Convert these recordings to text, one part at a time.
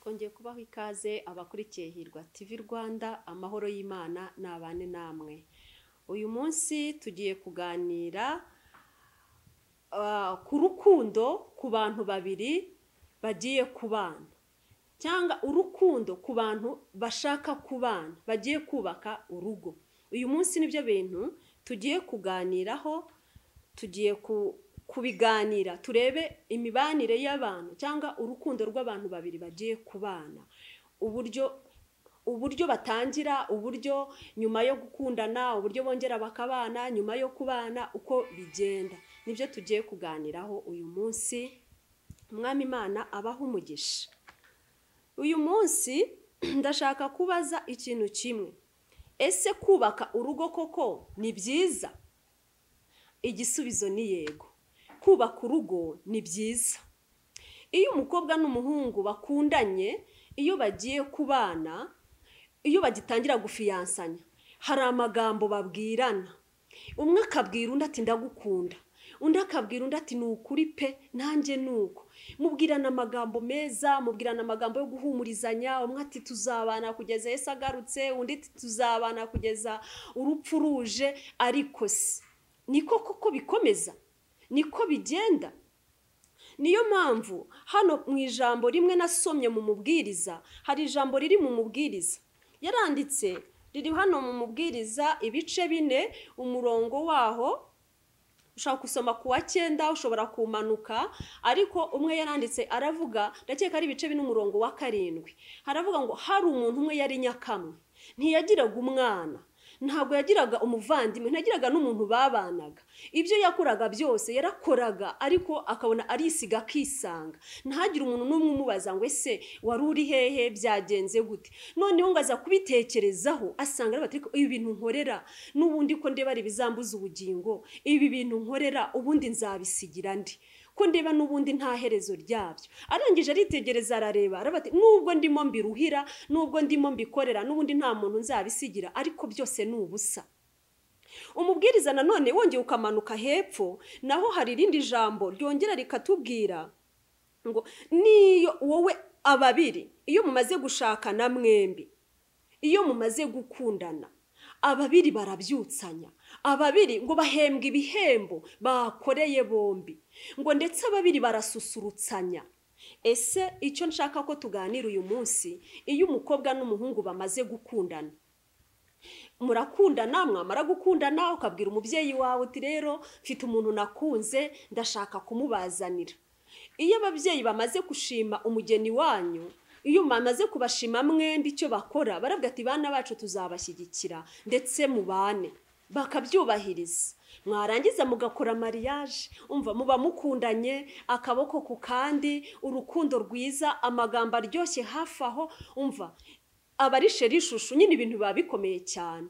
Twongeye kubaho ikaze abakurikiye Hirwa TV Rwanda, amahoro y'Imana nabane namwe. Uyu munsi tugiye kuganira ku rukundo ku bantu babiri bagiye kubana, cyangwa urukundo ku bantu bashaka kubana bagiye kubaka urugo. Uyu munsi nibyo bintu tugiye kuganiraho, tugiye kubiganira turebe imibanire y'abantu cyangwa urukundo rw'abantu babiri bagiye kubana, uburyo batangira, uburyo nyuma yo gukundana, uburyo bongera bakabana nyuma yo kubana, uko bigenda. Nibyo tugiye kuganiraho uyu munsi. Umwami Imana abaha umugisha. Uyu munsi ndashaka kubaza ikintu kimwe: ese kubaka urugo koko ni byiza? Igisubizo ni yego. Kubaka urugo ni byiza. Iyo umukobwa n'umuhungu bakundanye, iyo bagiye kubana, iyo bagitangira gufiyansanya, hari amagambo babwirana. Umwe akabwira undi ati ndagukunda, undi akabwira undi ati ni ukuri pe, nanjye nuko. Mubwirana amagambo meza, mubwirana amagambo yo guhumurizanya. Umwe ati tuzabana kugeza Yesu agarutse, undi ati tuzabana kugeza urupfu ruje. Ariko se niko koko bikomeza? Niko bigenda? Niyo mpamvu hano mu ijambo rimwe nasomye mu mubwiriza, hari ijambo riri mu mubwiriza yaranditse, riri hano mu mubwiriza ibice 4, umurongo waho ushobora gusoma ku wa 9, ushobora kumanuka, ariko umwe yaranditse aravuga, ndakeka ari ibice 4 umurongo wa 7, haravuga ngo hari umuntu umwe yari nyakamwe, ntiyagiraga umwana, ntabwo yagiraga umuvandimwe, ntiyagiraga n'umuntu babanaga. Ibyo yakoraga byose yarakoraga, ariko akabona arisiga akisanga, ntagire umuntu n'umwe umubaza ngo ese wari uri hehe, byagenze gute. Noneho ngo aza kubitekerezaho asanga ari ibi bintu nkorera n'ubundi ko ndeba ari bizambuza ubugingo, ibi bintu nkorera ubundi nzabisigira ndi, ko ndeba n'ubundi nta herezo ryabyo. Arangije aritegereza arareba, arabati nubwo ndimo mbiruhira, nubwo ndimo mbikorera, n'ubundi nta muntu nzabisigira, ariko byose ni ubusa. Umubwiriza nanone wongeye ukamanuka hepfo, naho hari irindi jambo ryongera rikatubwira ngo niyo wowe ababiri iyo mumaze gushakana mwembi, iyo mumaze gukundana, ababiri barabyutsanya, ababiri ngo bahembwa ibihembo bakoreye bombi, ngo ndetse ababiri barasusurutsanya. Ese icyo nshaka ko tuganira uyu munsi, iyo umukobwa n'umuhungu bamaze gukundana, murakundana, mwamara gukundana ukabwira umubyeyi wawe uti rero mfite umuntu nakunze ndashaka kumubazanira. Iyo ababyeyi bamaze gushima umugeni wanyu, iyo bamaze kubashima mwembi icyo bakora, baravuga ati bana bacu tuzabashyigikira ndetse mubane, bakabyubahiriza. Mwarangiza mugakora mariage, umva muba mukundanye akaboko ku kandi, urukundo rwiza, amagambo aryoshye hafi aho, umva abarishe rishushu nyine, ibintu biba bikomeye cyane.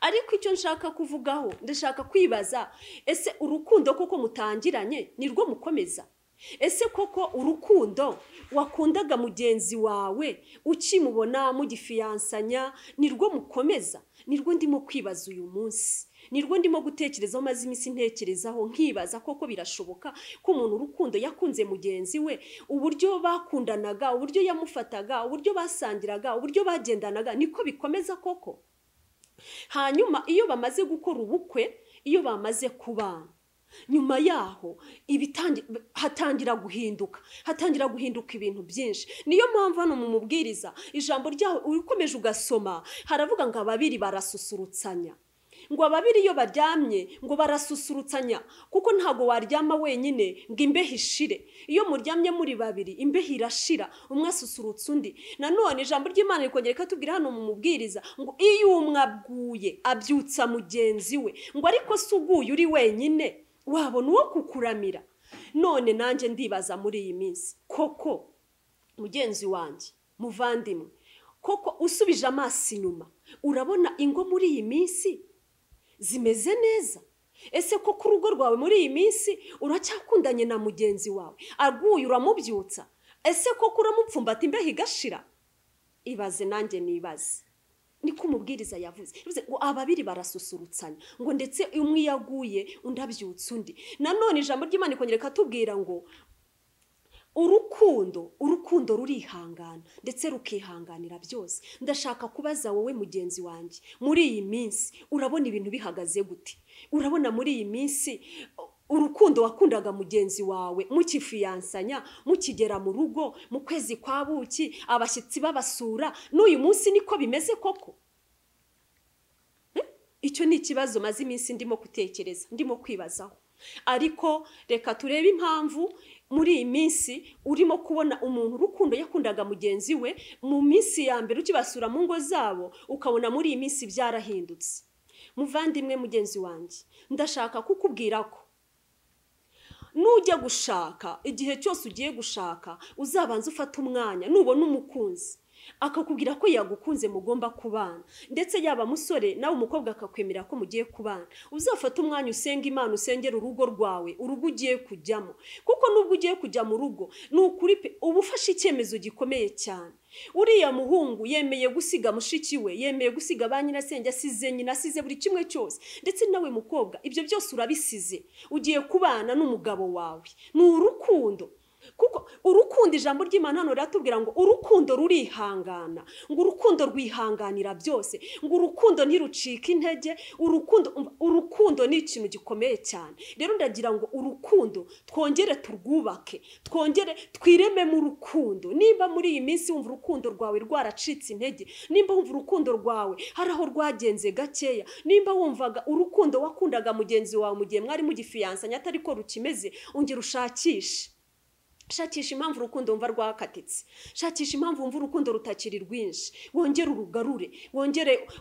Ariko icyo nshaka kuvugaho, ndashaka kwibaza, ese urukundo koko mutangiranye nirwo mukomeza? Ese koko urukundo wakundaga mugenzi wawe ukimubona mugifiyansanya nirwo mukomeza? Nirwo ndimo kwibaza uyu munsi, nirwo ndimo gutekerezaho, maze iminsi ntekerezaho nkibaza koko birashoboka ko umuntu urukundo yakunze mugenzi we, uburyo bakundanaga, uburyo yamufataga, uburyo basangiraga, uburyo bagendanaga, niko bikomeza koko? Hanyuma iyo bamaze gukora ubukwe, iyo bamaze kubana, nyuma yaho hatangira guhinduka, hatangira guhinduka ibintu byinshi. Niyo mpamvu hano mu mubwiriza ijambo ryaho ukomeje ugasoma, haravuga ngo ababiri barasusurutsanya, ngo ababiri iyo baryamye ngo barasusurutsanya, kuko ntago waryama wenyine ngo imbeho ishire. Iyo muryamye muri babiri imbeho irashira, umwe asusurutsa undi. Nanone ijambo ry'Imana rikongera rikatubwira hano mu mubwiriza ngo iyo umwe aguye abyutsa mugenzi we, ngo ariko se uguye uri wenyine wabona uwo kukuramira. None nanjye ndibaza muri iyi minsi, koko mugenzi wanjye muvandimwe, koko usubije amaso inyuma urabona ingo muri iyi minsi zimeze neza? Ese koko urugo rwawe muri iyi minsi uracyakundanye na mugenzi wawe? Aguye uramubyutsa? Ese koko uramupfumbata imbeho igashira? Ibaze nanjye nibaze. Niko umubwiriza yavuze ngo ababiri barasusurutsanya, ngo ndetse umwe yaguye undi abyutsa undi. Nanone ijambo ry'Imana ikongera ikatubwira ngo Urukundo rurihangana ndetse rukihanganira byose. Ndashaka kubaza wowe mugenzi wanjye, muri iyi minsi urabona ibintu bihagaze gute? Urabona muri iyi minsi urukundo wakundaga mugenzi wawe mukifiyansanya, mukigera mu rugo, mu kwezi kwa buki, abashyitsi babasura, n'uyu munsi niko bimeze koko? Icyo ni ikibazo maze iminsi ndimo gutekereza, ndimo kwibazaho. Ariko reka turebe impamvu muri iyi minsi urimo kubona umuntu urukundo yakundaga mugenzi we mu minsi ya mbere ukibasura mu ngo zabo, ukabona muri iyi minsi byarahindutse. Muvandimwe mugenzi wanjye, ndashaka kukubwira ko nujya gushaka, igihe cyose ugiye gushaka uzabanza ufate umwanya. Nubona umukunzi akakubwira ko yagukunze mugomba kubana, ndetse yaba musore nawe umukobwa akakwemera ko mugiye kubana, uzafata umwanya usenga Imana, usengera urugo rwawe, urugo ugiye kujyamo. Kuko nubwo ugiye kujya mu rugo, ni ukuri pe, uba ufashe icyemezo gikomeye cyane. Uriya muhungu yemeye gusiga mushiki we, yemeye gusiga ba nyirasenge, asize nyina, asize buri kimwe cyose. Ndetse nawe mukobwa, ibyo byose urabisize, ugiye kubana n'umugabo wawe. Ni urukundo. Kuko urukundo, ijambo ry'Imana hano riratubwira ngo urukundo rurihangana, ngo urukundo rwihanganira byose, ngo urukundo ntirucika intege. Urukundo ni ikintu gikomeye cyane. Rero ndagira ngo urukundo twongere turwubake, twongere twirememo urukundo. Nimba muri iyi minsi wumva urukundo rwawe rwaracitse intege, nimba wumva urukundo rwawe hari aho rwagenze gakeya, nimba wumvaga urukundo wakundaga mugenzi wawe mu gihe mwari mugifiyansanya atari ko rukimeze, ongera ushakishe. Shakisha impamvu urukundo wumva rwakatitse, shakisha impamvu wumva urukundo rutakiri rwinshi, wongere urugarure,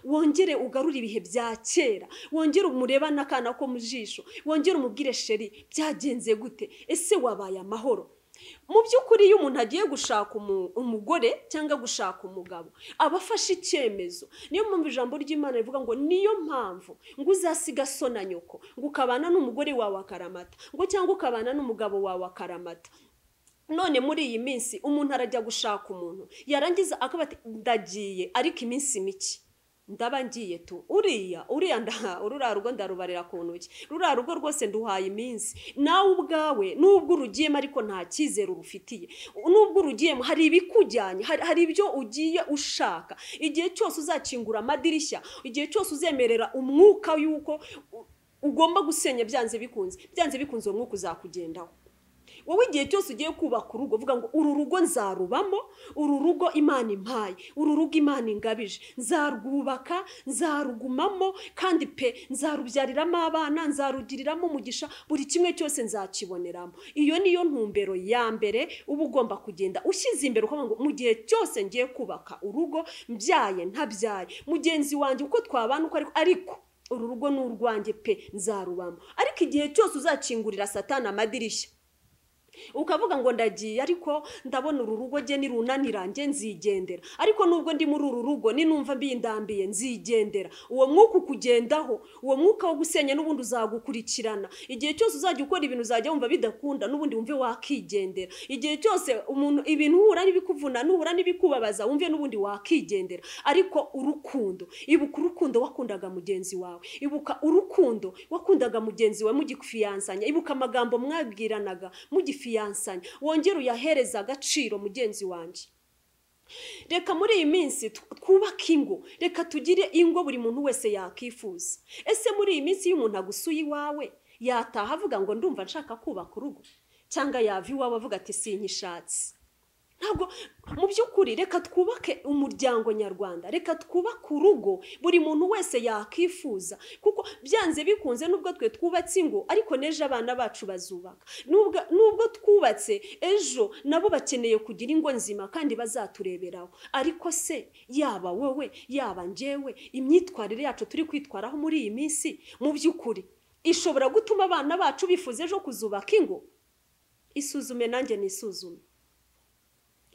wongere ugarure ibihe bya kera, wongere umurebane akana ko mu jisho, wongere umubwire sheri byagenze gute, ese wabaye amahoro? Mu by'ukuri iyo umuntu agiye gushaka umugore cyangwa gushaka umugabo, aba afashe icyemezo. Niyo mpamvu ijambo ry'Imana rivuga ngo niyo mpamvu ngo uzasiga so na nyoko, ngo ukabana n'umugore wawe akaramata, ngo cyangwa ukabana n'umugabo wawe akaramata. None muri iyi minsi umuntu arajya gushaka umuntu, yarangiza akaba ati ndagiye ariko iminsi mike ndaba ngiye tu, uriya ruriya rugo ndarubarira ku ntoki, ruriya rugo rwose nduhaye iminsi. Nawe ubwawe nubwo urugiyemo ariko nta cyizere urufitiye, nubwo urugiyemo hari ibikujyanye, hari ibyo ugiye ushaka. Igihe cyose uzakingura amadirishya, igihe cyose uzemerera umwuka yuko ugomba gusenya, byanze bikunze uwo mwuka uzakugendaho. Wowe igihe cyose ugiye kubaka urugo, uvuga ngo uru rugo nzarubamo, uru rugo Imana impaye, uru rugo Imana ingabije, nzarwubaka, nzarugumamo, kandi pe nzarubyariramo abana, nzarugiriramo umugisha, buri kimwe cyose nzakiboneramo. Iyo niyo ntumbero ya mbere uba ugomba kugenda ushyize imbere, ukavuga ngo mu gihe cyose ngiye kubaka urugo, mbyaye ntabyaye, mugenzi wanjye uko twabana uko ariko uru rugo ni urwanjye pe, nzarubamo. Ariko igihe cyose uzakingurira Satani amadirishya, ukavuga ngo ndagiye ariko ndabona uru rugo jye nirunanira nge nzigendera, ariko nubwo ndi muri uru rugo ninumva mbindambiye nzigendera, uwo mwuka ukugendaho, uwo mwuka wo gusenya n'ubundi uzagukurikirana. Igihe cyose uzajya ukora ibintu uzajya wumva bidakunda, n'ubundi wumve wakigendera. Igihe cyose umuntu ibintu uhura n'ibikuvuna, nuhura n'ibikubabaza, wumve n'ubundi wakigendera. Ariko urukundo, ibuka urukundo wakundaga mugenzi wawe, ibuka urukundo wakundaga mugenzi wawe mugifiyansanya, ibuka amagambo mwabwiranaga mugifiyansanya, wongere uyahereza agaciro mugenzi wanjye. Reka muri iyi minsi twubake ingo, reka tugire ingo buri muntu wese yakifuza. Ese muri iyi minsi iyo umuntu agusuye iwawe yataha avuga ngo ndumva nshaka kubaka urugo, cyangwa yava iwawe avuga ati sinkishatse? Ntabwo mu by'ukuri reka twubake umuryango nyarwanda, reka twubake urugo buri muntu wese yakifuza. Kuko byanze bikunze nubwo twe twubatse ingo, ariko n'ejo abana bacu bazubaka. Nubwo twubatse ejo nabo bakeneye kugira ingo nzima kandi bazatureberaho. Ariko se yaba wowe yaba njyewe, imyitwarire yacu turi kwitwaraho muri iyi minsi mu by'ukuri ishobora gutuma abana bacu bifuza ejo kuzubaka ingo? Isuzume nanjye nisuzume.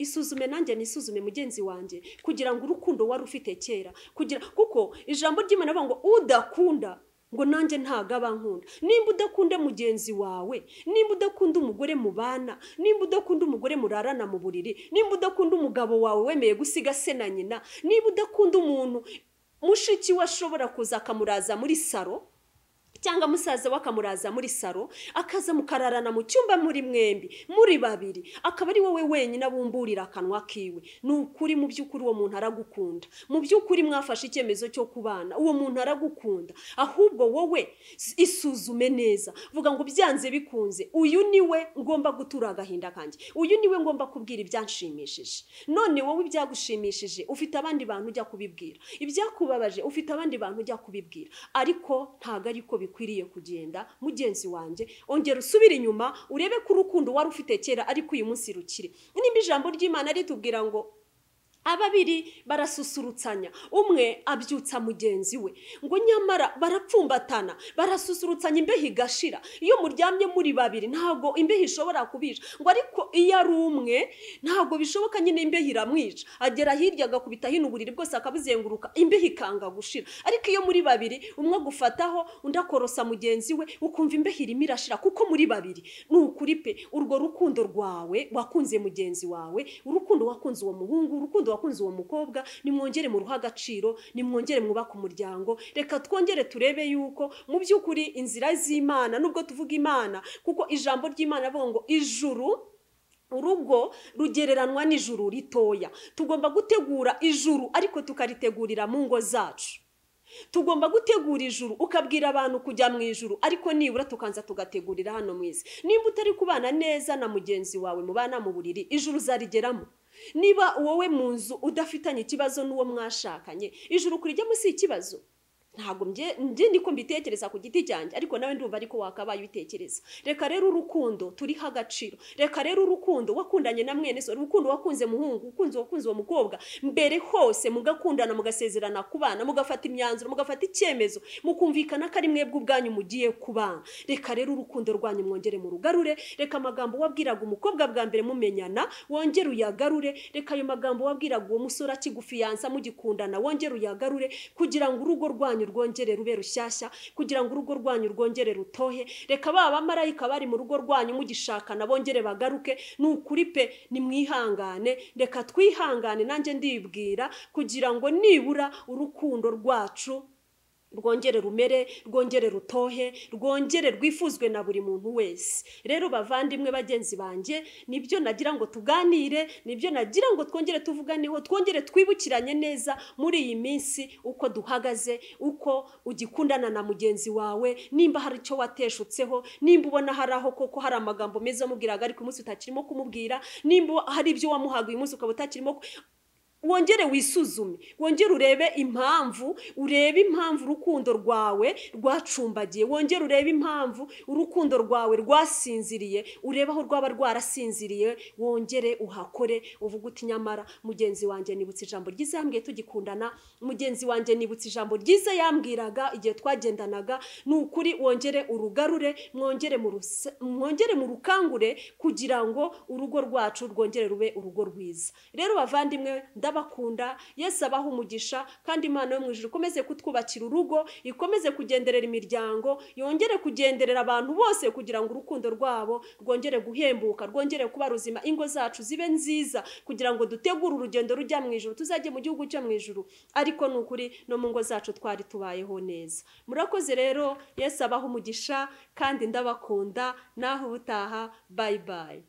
Isuzume nanjye nisuzume mugenzi wanjye, kugira ngo urukundo wari ufite kera, kugira kuko ijambo ry'Imana rivuga ngo udakunda ngo nanjye ntagaba nkunda. Nimba udakunda mugenzi wawe, nimba udakunda umugore mubana, nimba udakunda umugore murarana mu buriri, nimba udakunda umugabo wawe wemeye gusiga se na nyina, niba udakunda umuntu mushiki we ashobora kuza akamuraza muri saro, Cyangwa musaza we akamuraza muri saro, akaza mukararana mu cyumba muri mwembi muri babiri, akaba ari wowe wenyine abumburira akanwa kiwe. Ni ukuri mu by'ukuri uwo muntu aragukunda, mu by'ukuri mwafashe icyemezo cyo kubana, uwo muntu aragukunda. Ahubwo wowe isuzume neza, vuga ngo byanze bikunze uyu niwe ngomba gutura agahinda kanjye, uyu niwe ngomba kubwira ibyanshimishije. None wowe ibyagushimishije ufite abandi bantu ujya kubibwira, ibyakubabaje ufite abandi bantu ujya kubibwira, ariko ntago ariko bikwiriye kugenda. Mugenzi wanjye, ongera usubire inyuma urebe ko urukundo wari ufite kera ariko uyu munsi rukiri. Nimba ijambo ry'Imana ritubwira ngo ababiri barasusurutsanya, umwe abyutsa mugenzi we, ngo nyamara barapfumbatana, barasusurutsanya imbeho igashira. Iyo muryamye muri babiri ntabwo imbeho ishobora kubica, ngo ariko iyo ari umwe ntabwo bishoboka nyine, imbeho iramwica, agera hirya agakubita hino uburiri bwose akabuzenguruka, imbeho ikanga gushira. Ariko iyo muri babiri umwe agufataho undi akorosa mugenzi we, ukumva imbeho irimo irashira kuko muri babiri. Ni ukuri pe, urwo rukundo rwawe wakunze mugenzi wawe, urukundo wakunze uwo muhungu, urukundo wakunze uwo mukobwa, nimwongere mu ruha agaciro, nimwongere mwubaka umuryango. Reka twongere turebe yuko mu by'ukuri inzira z'Imana, nubwo tuvuga Imana, kuko ijambo ry'Imana avuga ngo ijuru, urugo rugereranwa n'ijuru ritoya. Tugomba gutegura ijuru ariko tukaritegurira mu ngo zacu. Tugomba gutegura ijuru, ukabwira abantu kujya mu ijuru, ariko nibura tukanza tugategurira hano mu isi. Nimba utari kubana neza na mugenzi wawe mubana mu buriri, ijuru uzarigeramo. Niba wowe mu nzu udafitanye ikibazo n'uwo mwashakanye, ijuru kurijyamo si ikibazo. Ntabwo njye niko mbitekereza ku giti cyanjye, ariko nawe ndumva ariko wakabaye ubitekereza. Reka rero urukundo turiha agaciro, reka rero urukundo wakundanye na mwene so, urukundo wakunze muhungu, ukunze wakunze uwo mukobwa, mbere hose mugakundana, mugasezerana kubana, mugafata imyanzuro, mugafata icyemezo, mukumvikana ko ari mwebwe ubwanyu mugiye kubana. Reka rero urukundo rwanyu mwongere mu rugarure. Reka amagambo wabwiraga umukobwa bwa mbere mumenyana wongere uyagarure. Reka ayo magambo wabwiraga uwo musore akigufiyansa mugikundana wongere uyagarure, kugira ngo urugo rwanyu rwongere rube rushyashya, kugira ngo urugo rwanyu rwongere rutohe. Reka ba bamarayika bari mu rugo rwanyu mugishakana bongere bagaruke. Ni ukuri pe, nimwihangane, reka twihangane, nanjye ndibwira, kugira ngo nibura urukundo rwacu rwongere rumere, rwongere rutohe, rwongere rwifuzwe na buri muntu wese. Rero bavandimwe bagenzi banjye, nibyo nagira ngo tuganire, nibyo nagira ngo twongere tuvuganeho, twongere twibukiranye neza muri iyi minsi uko duhagaze, uko ugikundana na mugenzi wawe, nimba hari icyo wateshutseho, nimba ubona hari aho koko hari amagambo meza amubwiraga ariko umunsi utakirimo kumubwira, nimba hari ibyo wamuhaga uyu munsi ukaba utakirimo, wongere wisuzume, wongere urebe impamvu, urebe impamvu urukundo rwawe rwacumbagiye, wongere urebe impamvu urukundo rwawe rwasinziriye, urebe aho rwaba rwarasinziriye, wongere uhakore, uvuge uti nyamara mugenzi wanjye nibutse ijambo ryiza yambwiye tugikundana, mugenzi wanjye nibutse ijambo ryiza yambwiraga igihe twagendanaga. Ni ukuri wongere urugarure, mwongere mu rukangure, kugira ngo urugo rwacu rwongere rube urugo rwiza. Rero bavandimwe, ndabakunda, Yesu abaha umugisha, kandi Imana yo mu ijuru ikomeze kutwubakira urugo, ikomeze kugenderera imiryango, yongere kugenderera abantu bose, kugira ngo urukundo rwabo rwongere guhembuka, rwongere kuba ruzima, ingo zacu zibe nziza, kugira ngo dutegure urugendo rujya mu ijuru, tuzajye mu gihugu cyo mu ijuru. Ariko ni ukuri no mu ngo zacu twari tubayeho neza. Murakoze rero, Yesu abaha umugisha, kandi ndabakunda, naho ubutaha, bye bye.